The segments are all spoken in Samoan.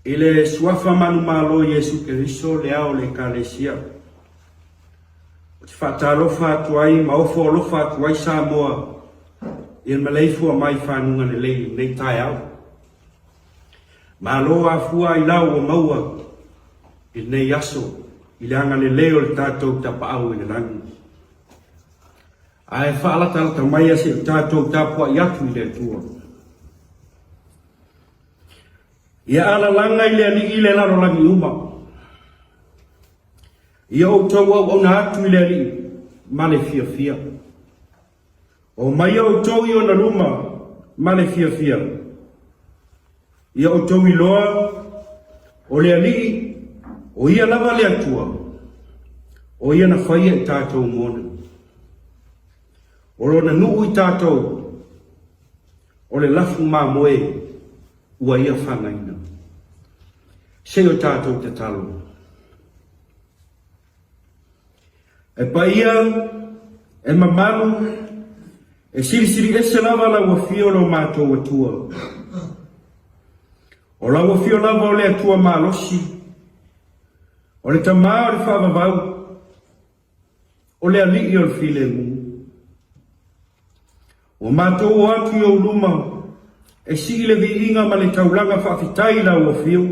I le Suafa manumalo o Iesu Keriso le Ao o le Ekalesia, ou te faatalofa atu ai ma ofo alofa atu ai Samoa i le maleifua mai i fanuga lelei i lenei taeao. Malo afua ai lau ua maua i lenei aso i le agalelei o le tatou Tapaau i le lagi. Ae faalatalata maia se i o tatou tapuai atu i le Atua. Ia alalaga i le Alii le lalolagi uma. Ia outou auauna atu i le Alii ma le fiafia. O mai outou i ona luma ma le fiafia. Ia outou iloa o le Alii, o ia lava le Atua, o ia na faia i tatou mona. O lona nuu i tatou, O le lafu mamoe ua ia fagaina. Sei o tatou tatalo. E paia, e mamalu, e silisili ese lava lau afio lo matou Atua. O lau afio lava o le Atua malosi, o le Tama o le faavavau, O le Alii o le filemu. Ua matou o atu i ou luma e sii le viiga ma le taulaga faafetai i lau afio.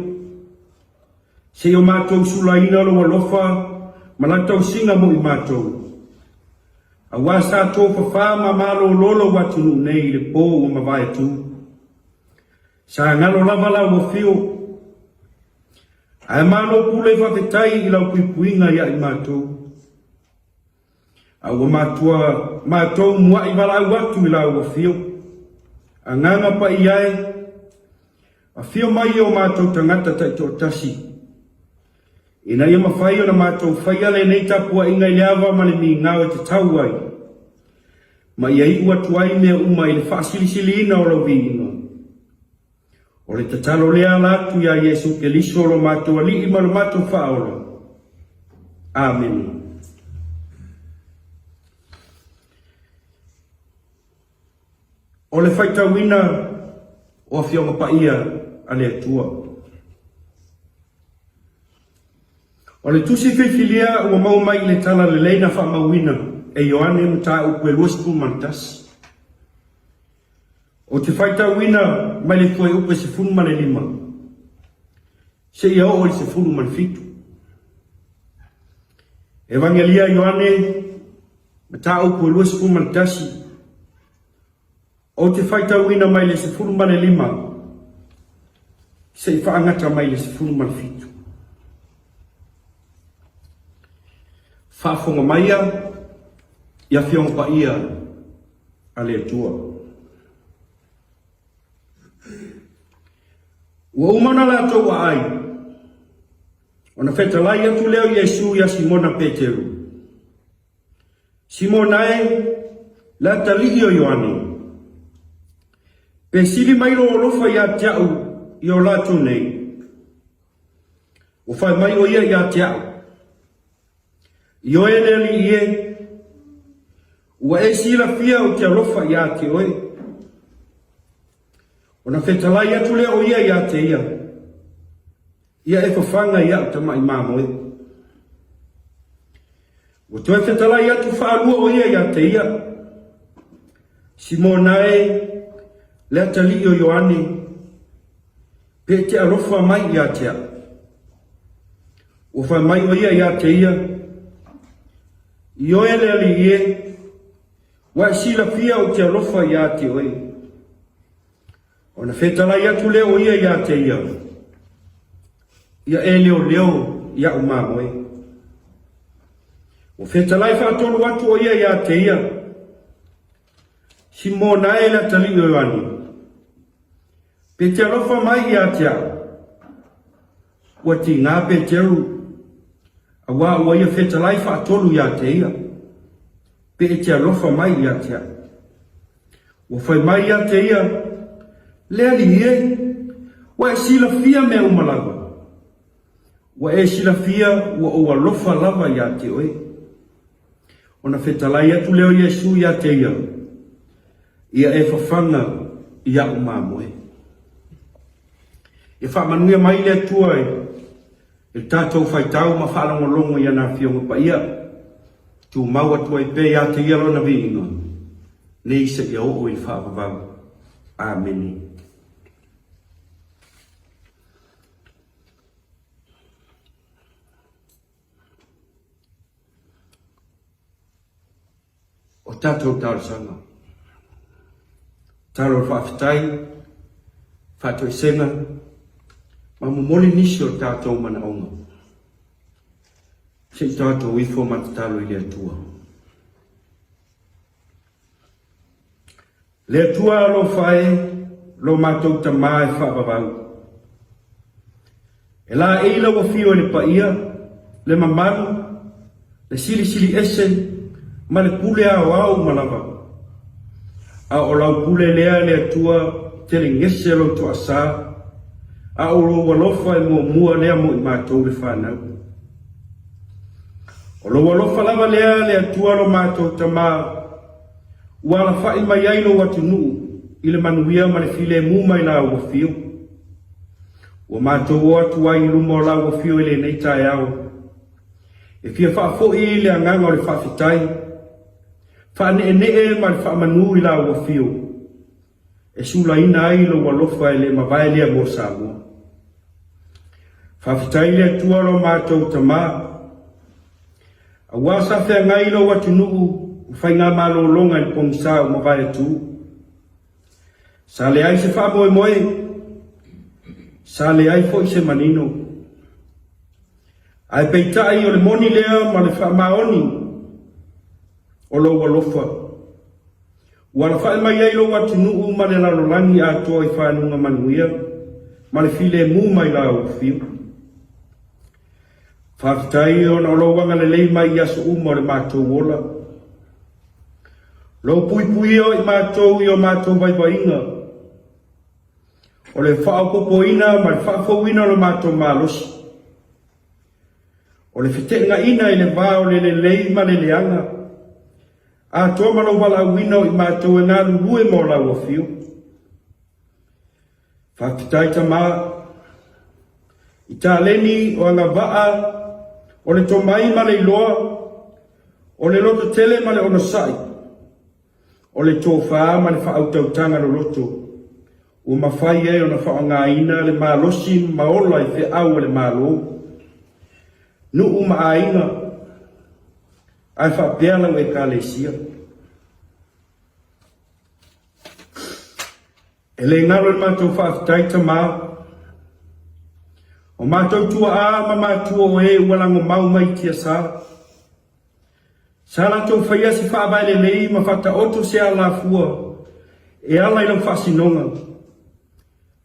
Seia o matou sulaina lou alofa ma lau tausiga mo i matou. Aua sa tofafā ma malolo lou atunuu nei i le po ua mavae atu. Sa galo lava lau afio. Ae malo pule faafetai i lau puipuiga ia i matou. A ua matua matou mua'i valaau atu i lau afio. Agaga paia e, afio mai i o matou tagata taitoatasi, ina ia mafai ona matou faia lenei tapuaiga i le ava ma le migao e tatau ai, ma ia iu atu ai mea uma i le faasilisiliina o lau viiga. O le tatalo lea ala atu iā Iesu Keliso lo matou Alii ma lo matou Faaola. Amene. O le faitauina o Afioga Paia a le Atua. O le tusi filifilia ua maua mai i le Tala Lelei na faamauina e Ioane mataupu e 21. Ou te faitauina mai le fuaiupu e 15 seia oo i le 17. Evagelia Ioane, mataupu e 21, Ou te faitauina mai le 15 se i faagata mai le 17. Faafofoga maia i Afioga Paia a le Atua. Ua uma ona latou aai, ona fetalai atu lea o Iesu iā Simona Peteru, Simona e, le atalii o Ioane, pe sili mai lou alofa iā te a'u i o latou nei? Ua fai mai ʻo ia iā te a'u, Ioe le Alii e, ua e silafia ou te alofa iā te oe. Ona fetalai atu lea o ia iā te ia, Ia e fafaga i a'u tama'i mamoe. Ua toe fetalai atu faalua o ia iā te ia, Simona e, le atalii o Ioane, pe e te alofa mai iā te a'u. Ua fai mai ʻo ia iā te ia, Ioe le Alii e, ua e silafia ou te alofa iā te oe. Ona fetalai atu lea o ia iā te ia, Ia e leoleo iaʻu mamoe. Ua fetalai faatolu atu ʻo ia iā te ia, Simona e le atalii o Ioane, pe te alofa mai iā te a'u. Ua tigā Peteru, auā ua ia fetalai faatolu iā te ia, pe e te alofa mai iā te a'u. Ua fai mai iā te ia, Le Alii e, ua e silafia mea uma lava. Ua e silafia ua ou alofa lava iā te oe. Ona fetalai atu lea o Iesu iā te ia, Ia e fafaga i a'u mamoe. Ia faamanuia mai le Atua i le tatou faitau ma faalogologo i ana Afioga Paia. Tumau atu ai pea ia te Ia Lona viiga, nei seia oo i le faavavau. Amene. O tatou talosaga. Tatalo le faafetai, faatoesega, ma momoli nisi o tatou manaoga. Se i tatou ifo ma tatalo i le Atua. Le Atua alofa e, lo matou Tama e faavavau. E laei lau afio i le paia, le mamalu, le silisili ese ma le pule aoao uma lava. A o lau pule lea le Atua telegese lou toasa, a o lou alofa e muamua lea mo i matou le fanau. O lou alofa lava lea le Atua lo matou Tama, ua alafai mai ai lou atunuu i le manuia ma le filemu mai lau afio. Ua matou o atu ai i luma o lau afio i lenei taeao, e fia faafoi le agaga o le faafetai, faaneenee ma le faamanu i lau afio, e sulaina ai lou alofa e le mavae lea mo Samoa. Faafetai i le Atua lo matou Tama, aua sa feagai lou atunuu ma faigamalologa i le pogisa ua mavae atu. Sa leai se faamoemoe, sa leai foi se manino. Ae peitai o le moni lea ma le faamaoni o lou alofa, ua alafai mai ai lou atunuu ma le lalolagi atoa i fanuga manuia ma le filemu mai lau afio. Faafetai ona o lou agalelei mai i aso uma o le matou ola. Lou puipuia o i matou i o matou vaivaiga, o le faaopoopoina ma le faafouina o lo matou malosi, o le feteenaiga i le va o le lelei ma le leaga, atoa ma lou valaauina o i matou e galulue mo lau afio. Faafetai Tama i taleni o agavaa o le tomai ma le iloa, o le lototele ma le onosai, o le tofa ma le faautautaga loloto ua mafai ai ona faaaogaina le malosi ma ola i feau a le Malo, nuu ma aiga, ae faapea lau Ekalesia. E le galo i le matou faafetai Tama, o matou tuaa ma matua o e ua lagomau mai i tiasa. Sa latou faia se faavae lelei ma faataoto se alafua e ala i lau faasinoga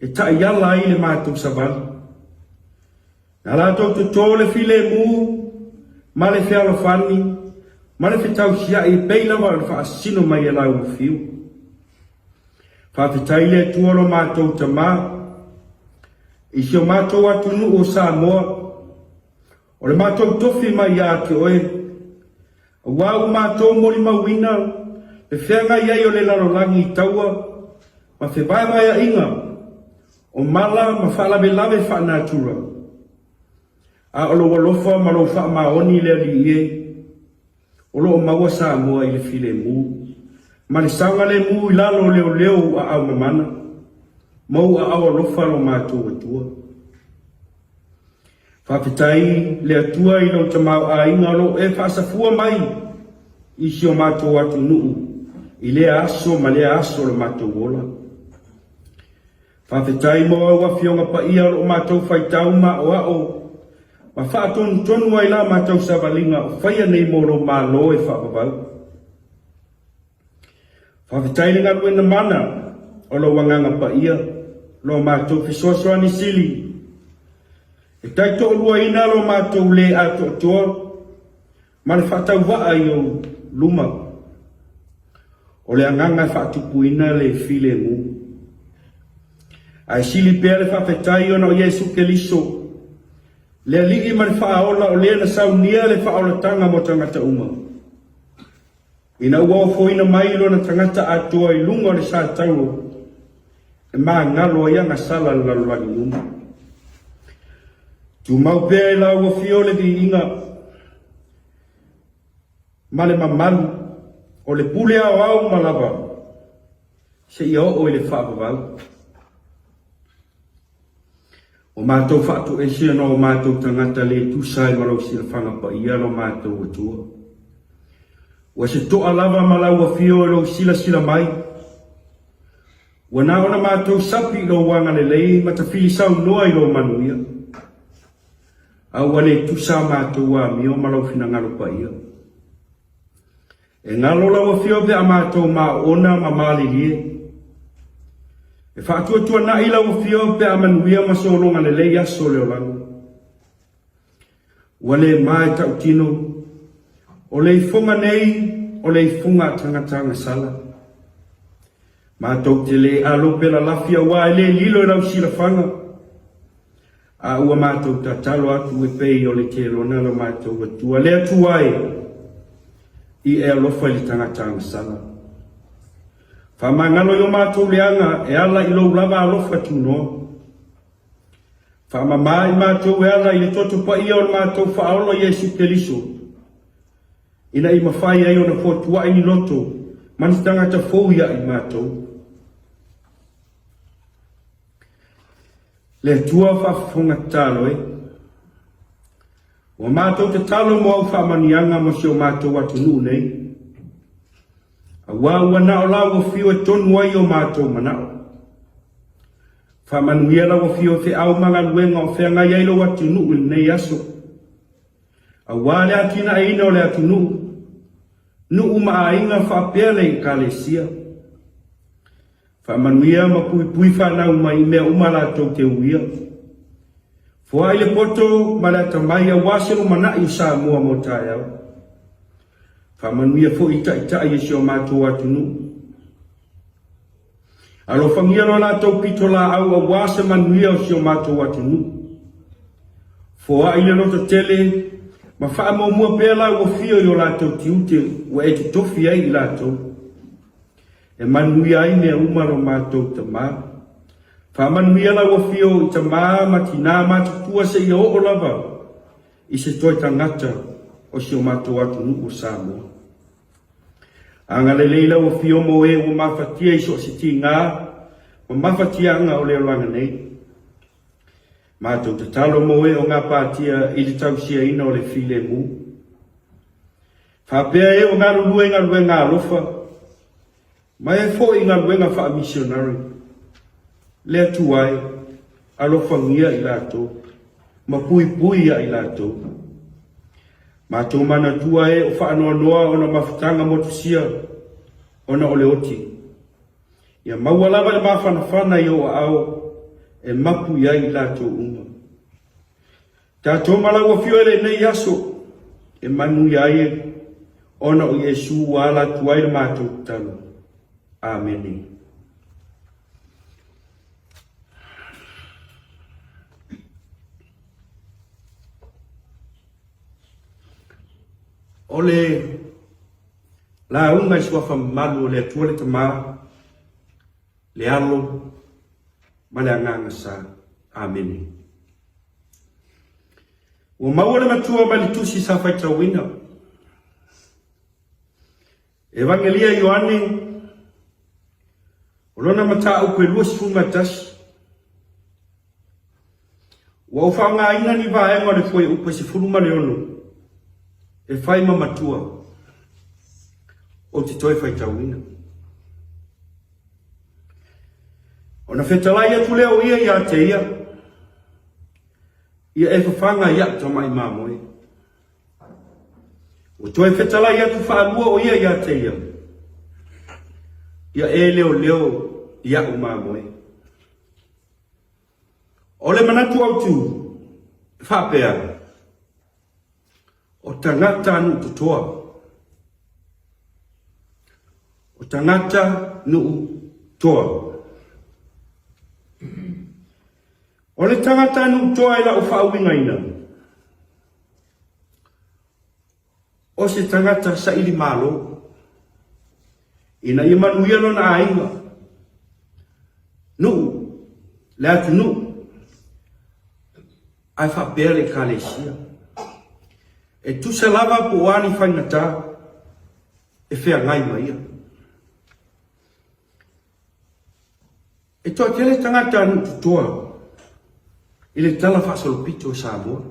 e taiala ai le matou savali. Na latou toto le filemu ma le fealofani ma le fetausia'i e pei lava o le faasino mai e lau fiu. Faafetai i le Atua lo matou Tama, i si o matou atunuu o Samoa, o le matou tofi mai ia te oe, aua ua matou molimauina le feagai ai o le lalolagi i taua ma fevaevaeaiga o mala ma faalavelave faanatura, a o lou alofa ma lou faamaoni le Alii e, o lo o maua Samoa i le filemu ma le saogalemu i lalo o leoleo ou aao mamana ma ou aao alofa lo matou Atua. Faafetai le Atua i lou tamaoaiga o lo o e faasafua mai i si o matou atunuu i lea aso ma lea aso o lo matou ola. Faafetai mo au Afioga Paia o lo o matou faitau ma aoao ma faatonutonu ai la matou savaliga o faia nei mo lou Malo e faavavau. Faafetai le galuega mana o lou Agaga Paia, lo matou fesoasoani sili e taitoaluaina lo matou le atoatoa ma le faatauvaa i ou luma. O le agaga e faatupuina le filemu. Ae sili pea le faafetai ona o Iesu Keliso, le Alii ma le Faaola o lea na saunia le faaolataga mo tagata uma. Ina ua ofoina mai lona tagata atoa i luga o le sa tauro e magalo ai agasala a le lalolagi uma. Tumau pea i lau Afio le viiga ma le mamalu o le pule aoao uma lava seia oo i le faavavau. Ua matou faatoese ona o matou tagata le tusa ai ma lou silafaga paia lo matou Atua. Ua se toa lava ma lau Afio i lou silasila mai. Ua na ona matou sapi i lou agalelei ma tafili saunoa i lou manuia. A ua le tusa a matou amio ma lou finagalo paia. E galo lau Afio pe a matou maoona ma malilie. E faatuatuanai lau Afio pe a manuia ma sologa lelei aso o le olaga. Ua le ma e tautino, o le ifoga nei o le ifoga a tagata agasala. Matou te le alo pe lalafi aua e le lilo i lau silafaga, a ua matou tatalo atu e pei o le telona lo matou Atua, le Atua e, i e alofa i le tagata agasala. Faamagalo i o matou leaga e ala i lou lava alofa tunoa. Faamama i matou e ala i le toto paia o le matou Faaola Iesu Keriso, ina i mafai ai ona fotua'i ni loto ma ni tagata fou ia i matou. Le Atua faafofoga tatalo e. Ua matou tatalo mo au faamanuiaga mo si o matou atunuu nei. Aua ua na o lau afio e tonu ai o matou manao. Faamanuia lau afio i feau ma galuega o feagai ai lou atunuu i lenei aso. Aua le atinaeina o le atunuu, nuu ma aiga faapea le Ekalesia. Faamanuia ma puipui fanau mai i mea uma latou te uia. Foai le poto ma le atamai aua se lumanai o Samoa mo taeao. Faamanuia foi i taitai o si o matou atunuu. Alofagia lo latou pitolaau aua se manuia o si o matou atunuu. Foai le loto tele ma faamuamua pea lau afio i o latou tiute ua e totofi ai i latou. E manuia ai mea uma lo matou Tama. Faamanuia lau afio i tama ma tinā matutua seia oo lava i se toe tagata o si o matou atunuu o Samoa. Agalelei lau afio mo e ua mafatia i so o se tigā ma mafatiaga o le olaga nei. Matou tatalo mo e o gapatia i le tausiaina o le filemu. Faapea e o galulue i galuega alofa, ma e foi i galuega faamisionare. Le Atua e, alofagia i latou, ma puipui ia i latou. Matou manatua e o faanoanoa ona mafutaga motusia ona o le oti. Ia maua lava le mafanafana i ou aao e mapu i ai i latou uma. Tatou ma lau Afio e lenei aso e manuia ai ona o Iesu ua ala atu ai le matou tatalo. Amene. O le lauga i suafa mamalu o le Atua le Tama, le Alo ma le Agaga Sa. Amene. Ua maua le matua mai le tusi sa faitauina. Evagelia Ioane, o lona mataupu e 21. Ua ou faaaogaina ni vaega o le fuaiupu e 16 e fai ma matua ou te toe faitauina. Ona fetalai atu lea o ia ia te ia, Ia e fafaga i a'u tama'i mamoe. Ua toe fetalai atu faalua o ia ia te ia, Ia e leoleo i a'u mamoe. O le manatu autu, e faapea, O tagata nuu totoa. O tagata nuu toa. O le tagata nuu toa i la'u faauigaina, o se tagata saili malo, ina ia manuia lona aiga, nuu, le atunuu. Ae faapea le Ekalesia, E tusa lava po o a ni faigata e feagai ma ia. E toatele tagata a nuu totoa i le tala faasolopito o Samoa.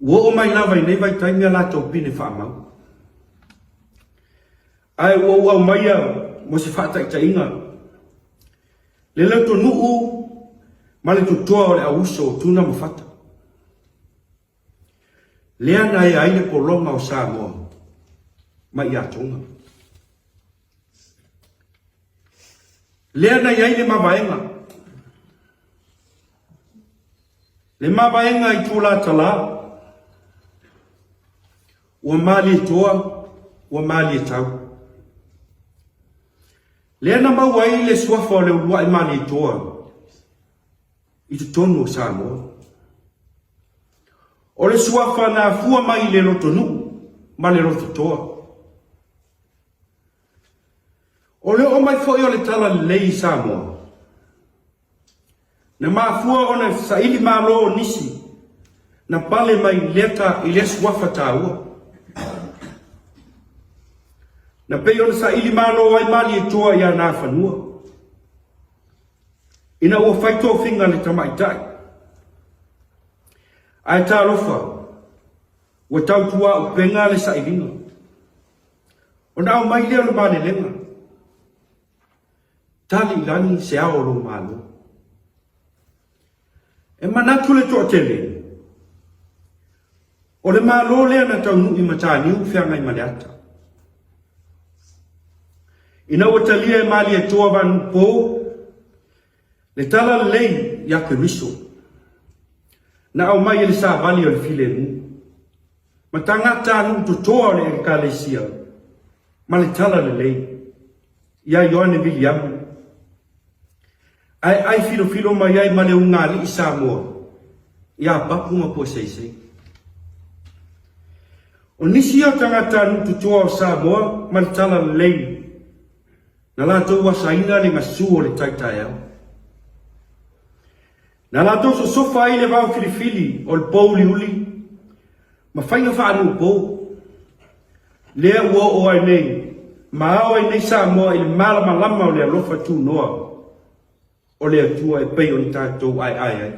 Ua oo mai lava i nei vaitaimi a latou pine faamau. Ae ua ou aumaia mo se faataitaiga le lotonuu ma le totoa o le auuso o Tuna ma Fata. Lea na ea ai le pologa o Samoa mai ia Toga. Lea na i ai le mavaega. Le mavaega i Tulatala, ua Malietoa, ua Malietau. Lea na maua ai le suafa o le uluai Malietoa i totonu o Samoa. O le suafa na afua mai i le lotonuu ma le lototoa. O le oo mai foi o le Talalelei i Samoa, na mafua ona saili malo o nisi na pale mai i lea suafa taua. Na pei ona saili malo ai Malietoa ia Nafanua. Ina ua fai tofiga le tamaitai. Ae talofa, ua tautuaupega le sailiga. Ona aumai lea o le malelega, Tali i lagi se ao o lou Malo. E manatu le toatele, o le Malo lea na taunuu i Mataniu Feagaimaleata. Ina ua talia e Malietoa Vanuupo le talalelei ia Keriso, na aumai e le savali o le filemu, ma tagata nuu totoa o le Ekalesia ma le talalelei ia Ioane Viliamu, ae ai filofilo mai ai ma le ugaalii Samoa ia Papu ma Puaseisei. O nisi ia o tagata nuu totoa o Samoa ma le talalelei na latou asaina le gasu o le tai taeao. Na latou sosofa ai le vao filifili o le pouliuli ma faiga faanuupo, lea ua oo ai nei ma ao ai nei Samoa i le malamalama o le alofa tunoa o le Atua e pei ona tatou aeae ai.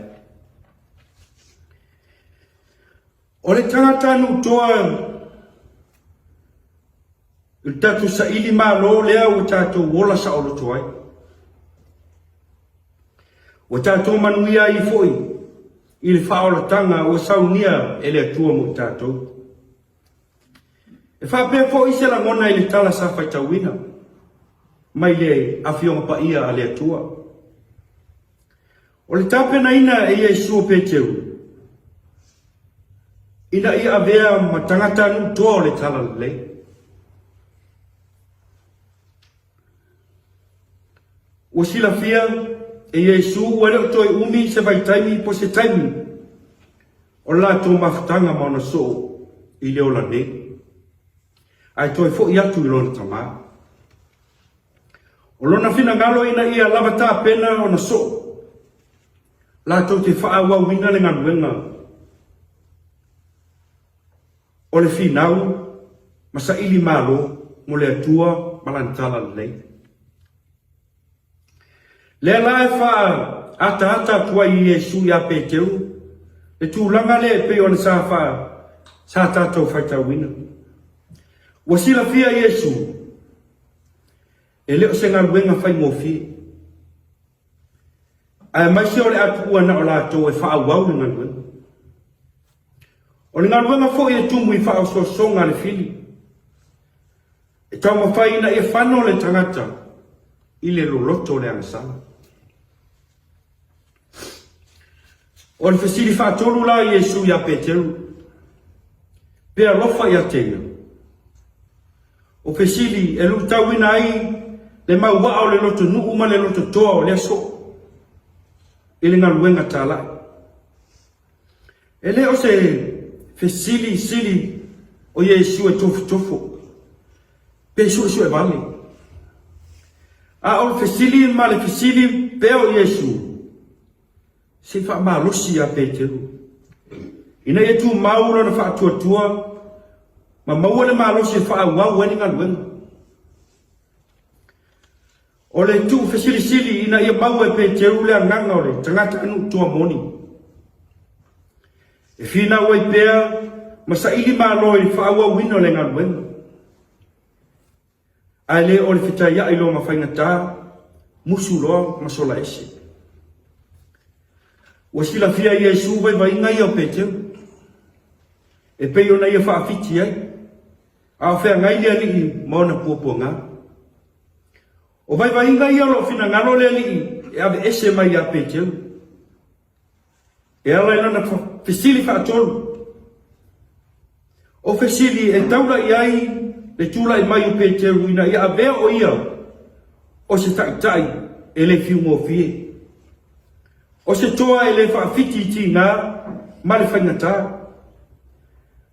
O le tagata nuutoa i le tatou saili malo lea ua tatou ola saoloto ai. Ua tatou manuia ai foi i le faaolataga ua saunia e le Atua mo i tatou. E faapea foi se lagona i le tala sa faitauina mai le Afioga Paia a le Atua. O le tapenaina e Iesu o Peteru ina ia avea ma tagatanuu toa o le Talalelei. Ua silafia e Iesu ua le o toe umi se vaitaimi po se taimi o le latou mafutaga ma ona soo i le ola nei, ae toe foi atu i lona Tama. O lona finagalo ina ia lava tapena ona soo latou te faaauauina le galuega o le finau ma saili malo mo le Atua ma Lana Talalelei. Lea la e faaataata atu ai Iesu ia Peteru le tulaga lea e pei ona sa fa sa tatou faitauina. Ua silafia Iesu e le o se galuega faigofie, aemaise o le a tuua na o latou e faaauau le galuega. O le galuega foi e tumu i faaosoosoga a le fili, E taumafai ina ia fano le tagata i le loloto o le agasala. O le fesili faatolu la a Iesu ia Peteru, Pe alofa ia te ia? O fesili e luitauina ai le mauaa o le lotonuu ma le lototoa o lea soo i le galuega talai. E le o se fesili sili o Iesu e tofotofo pe suesue vale, a o le fesili ma le fesili pea o Iesu. Se i faamalosi ia Peteru, ina ia tumau lona faatuatua ma maua le malosi e faaauau ai le galuega. O le tuufesilisili ina ia maua e Peteru le agaga o le tagatanuu toa moni, e finau ai pea ma saili malo i le faaauauina o le galuega. Ae le o le fetaiai loa ma faigata, musu loa ma sola ese. Ua silafia e Iesu vaivaiga ia o Peteru, e pei ona ia faafiti ai, a o feagai le Alii ma ona puapuaga. O vaivaiga ia o lo o finagalo le Alii e aveese mai ia Peteru. E ala i lana fesili faatolu. O fesili e taula i ai le tulai mai o Peteru ina ia avea o ia o se taitai e le fiugofie, o se toa e le faafiti i tiga ma le faigata,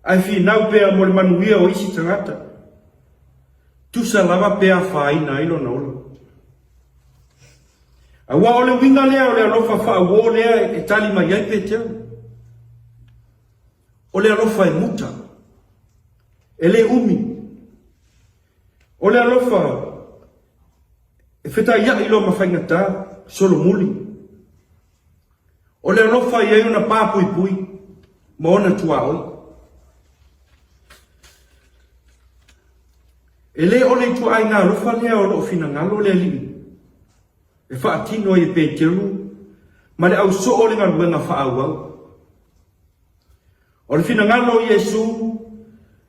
ae finau pea mo le manuia o isi tagata, tusa lava pe afaina ai lona ola. Aua o le uiga lea o le alofa faauo lea e tali mai ai Peteru. O le alofa e muta, e le umi. O le alofa e fetaiai loa ma faigata, solomuli. O le alofa e i ai ona pa puipui ma ona tuaoi. E le o le ituaiga alofa lea o lo o finagalo le Alii e faatino ai e Peteru ma le ausoo o le galuega faaauau. O le finagalo o Iesu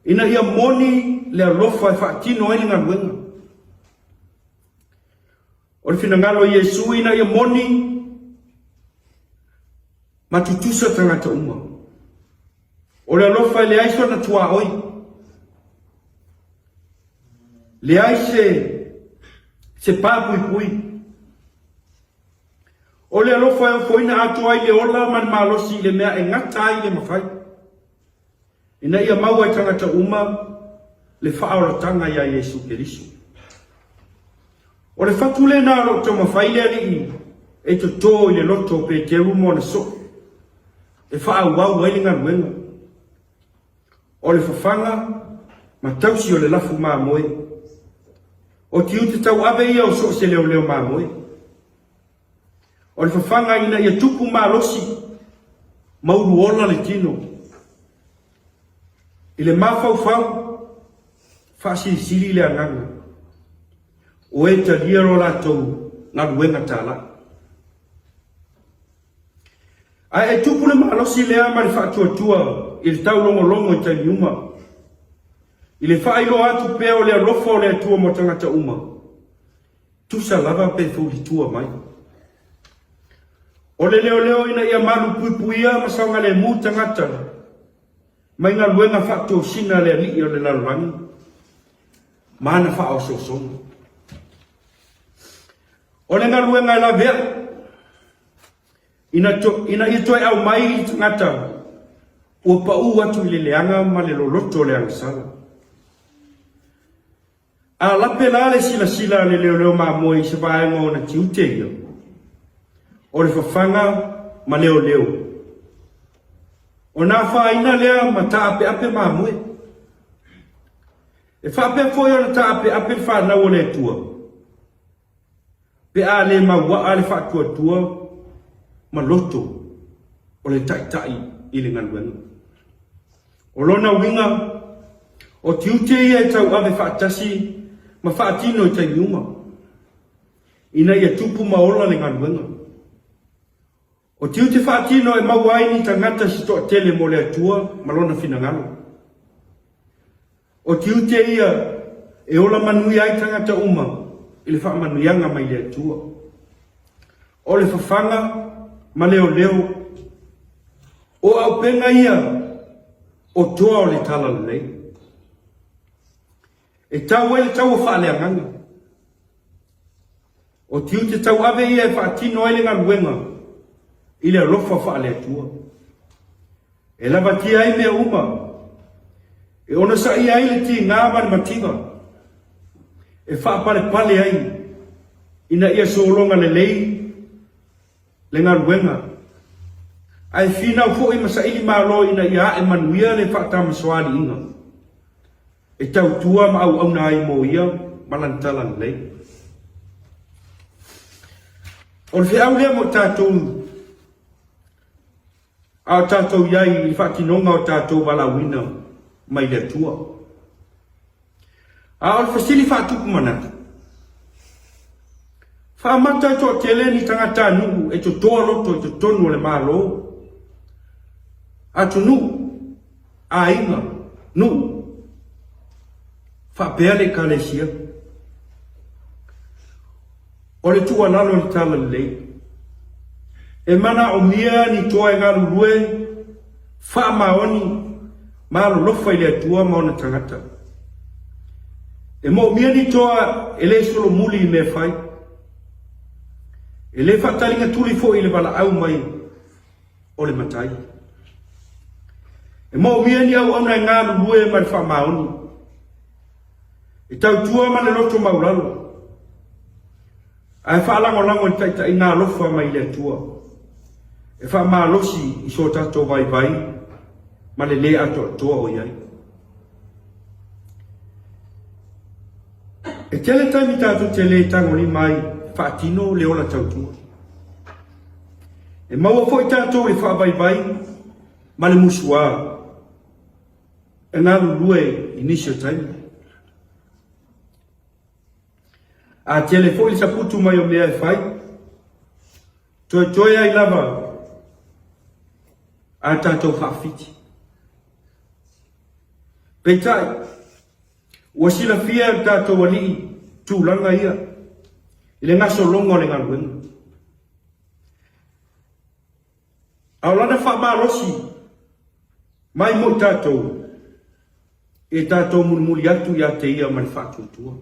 ina ia moni le alofa e faatino ai le galuega. O le finagalo o Iesu ina ia moni ma tutusa tagata uma. O le alofa e leai sona tuaoi. Leai se, se pā puipui. O le alofa e ofoina atoa ai le ola ma le malosi i le mea e gata ai le mafai, ina ia maua e tagata uma le faaolataga iā Iesu Keriso. O le fatu lena o lo o taumafai le Alii e totō i le loto o Peteru ma ona soo e faaauau ai le galuega. O le fafaga ma tausi o le lafu mamoe. O tiute tauave ia o so o se leoleo mamoe. O le fafaga ina ia tupu malosi ma uluola le tino. I le mafaufau, faasilisili le agaga o e talia lo latou galuega talai. Ae e tupu le malosi lea ma le faatuatua i le taulogologo i taimi uma, i le faailoa atu pea o le alofa o le Atua mo tagata uma, tusa lava pe faulitua mai. O le leoleo ina ia malupuipuia ma saogalemu tagata mai galuega faatosina a le alii o le lalolagi ma ana faaosoosoga. O le galuega e laveai ina, ina ia toe aumai i tagata ua pau atu i le leaga ma le loloto o le agasala. A lape la le silasila a le leoleo mamoe i se vaega o ona tiute ia, o le fafaga ma leoleo. Ona afaina lea ma taapeape mamoe. E faapea foi ona taapeape le fanau o le Atua, pe a le mauaa le faatuatua ma loto o le Taitai i le galuega. O lona uiga, o tiute ia e tauave faatasi ma faatino i taimi uma, ina ia tupu ma ola le galuega. O tiute faatino e maua ai ni tagata se toatele mo le Atua ma Lona finagalo. O tiute ia e ola manuia ai tagata uma i le faamanuiaga mai le Atua. O le fafaga ma leoleo, o auupega ia o toa o le talalelei. E tau ai le taua faaleagaga. O tiute tauave ia e faatino ai le galuega i le alofa faale-Atua. E lavatia ai mea uma, e onosaia ai le tiga ma le mativa, e faapalepale ai ina ia sologa lelei le galuega. Ae finau foi ma saili malo ina ia ae manuia le faatamasoaliiga e tautua ma auauna ai mo ia ma lana talalelei. O le feau lea mo tatou a o tatou i ai i le faatinoga o tatou valaauina mai le Atua. A o le fesili faatupu manatu, Faamata e toatele ni tagatanuu e totoa loto i totonu o le Malo, atunuu, aiga, nuu, faapea le Ekalesia? O le tuualalo i le Talalelei, e manaomia ni toa e galulue faamaoni ma alolofa i le Atua ma ona tagata. E moomia ni toa e le solomuli i mea fai, e le faataligatuli foi i le valaau mai o le matai. E moomia ni auauna e galulue ma le faamaoni, e tautua ma le loto maulalo, ae faalagolago i le taitaiga alofa mai le Atua, e faamalosi i so tatou vaivai ma le lē atoatoa o i ai. E tele taimi tatou te lē tagolima ai e faatino le ola tautua. E maua foi tatou i le faavaivai ma le musuā e galulue i nisi o taimi. A tele foi le saputu mai o mea e fai, toetoe ai lava a tatou faafiti. Peitai, ua silafia e lo tatou Alii tulaga ia i le gasologa o le galuega. A o lana faamalosi mai mo i tatou, e tatou mulimuli atu ia te ia ma le faatuatua.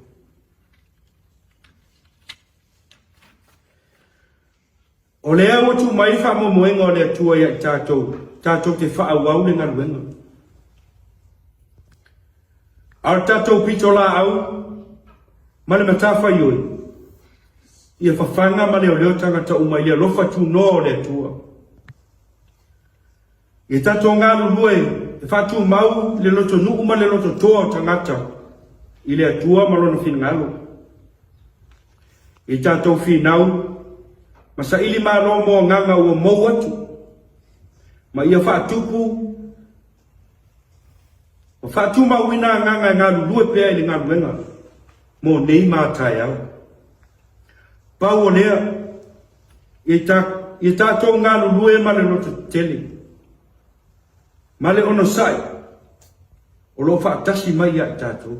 O lea ua tuu mai le faamoemoega o le Atua ia i tatou, tatou te faaauau le galuega. A o le tatou pitolaau ma le matafaioi, ia fafaga ma leoleo tagata uma i le alofa tunoa o le Atua. Ia tatou galulue e faatumau le lotonuu ma le lototoa o tagata i le Atua ma Lona finagalo. Ia tatou finau ma saili malo mo agaga ua mou atu, ma ia faatupu ma faatumauina agaga e galulue pea i le galuega mo nei ma taeao. Pau o lea, ia tatou galulue ma le lototetele, ma le onosai o lo o faatasi mai ia i tatou.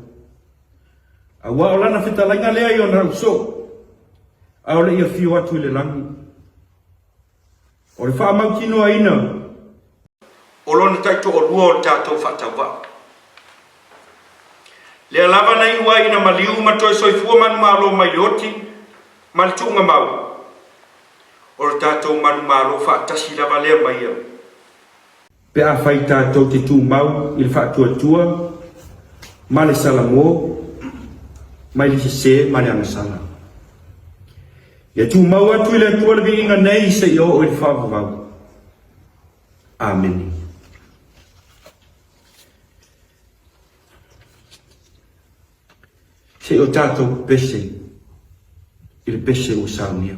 Aua o lana fetalaiga lea i ona ausoo, a o le i afio atu i le lagi. O le faamautinoaina o lona taitoalua o le tatou faatauvaa. Lea lava na iu ai ina maliu ma toe soifua manumalo mai le oti ma le tuugamau, o le tatou manumalo faatasi lava lea ma ia. Pe afai tatou te tumau i le faatuatua ma le salamo mai le sese ma le agasala. Ia tumau atu i le Atua le viiga nei seia oo i le faavavau. Amene. Se i o tatou pepese i le pese ua saunia.